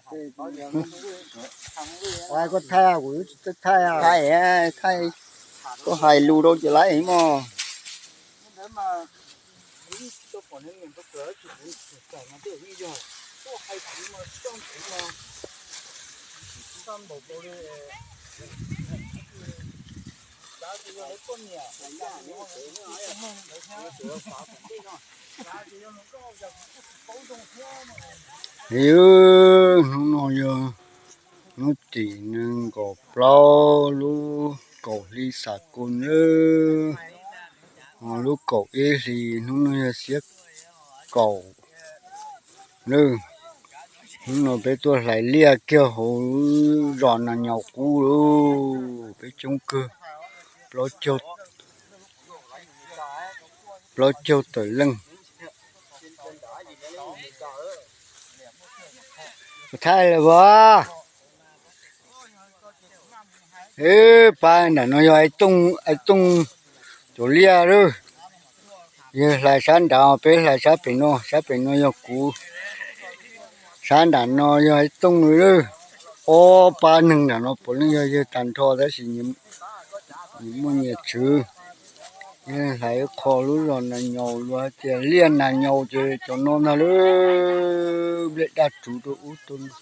Koj thaij, kuv tsis tau thaij. Thaij, thaij, koj hais lus rau ces laib mog. Hnub no yog hnub tim nees nkaum plaub lub kaum hli xav kun lawm, lub kaum ib hlis, hnub no yog xiab kaum lawm. Hnub no peb tuaj hlais liaj kiag hauv zos Nas Nyaus Qub lawm, peb coob kawg, plaub caug tawm leej. Thaij lawm as. Pab nram no yog Aiv Tooj, Aiv Tooj cov liaj lawm. Yawg hlais sab nrad, peb hlais sab pem no, sab pem no yog kuv. Sab nram no yog Aiv Tooj lawm. Ob pab neeg nram no puav leej yog yawg tag nrho tab sis nyias muaj nyias tswv. Yawg hlais qho lub zos Nas Nyaus, luag hais tias liaj Nas Nyaus ces cov no ntag lawm, nplej daj rhuv rau ub rau no.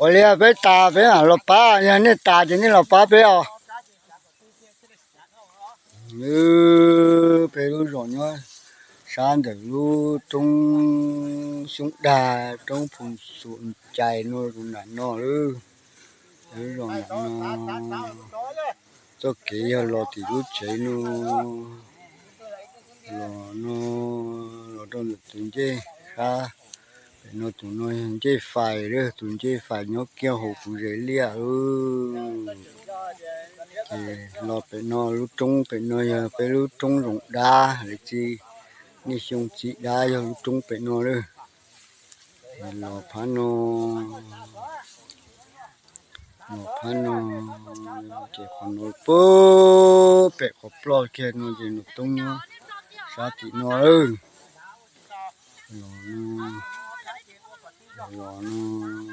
Ua li peb tas peb mam los pab, yog nej tas ces nej los pab peb os. Peb lub zos nyob sab ntawm lub roob Xyoob Dag, roob Phu Xum Cais no, tus nram no lawm. Lub zos nram no, txoj kev yog los tim lub tsev no, los no, los rau ntawm tus ncej sab pem no, tus no yog ncej fais lawm, tus ncej fais nyob kiag hauv kuv zes liaj lawm. Ces los pem no, lub roob pem no yog peb lub roob Zoov Dab, lawv txi, nej xyoo txiv dab yog lub roob pem no lawm. Los phab no, los phab no, ces qhov no pem qhov ploj kiag no ces Nas Toob nyob sab tim no lawm. Los no, los no.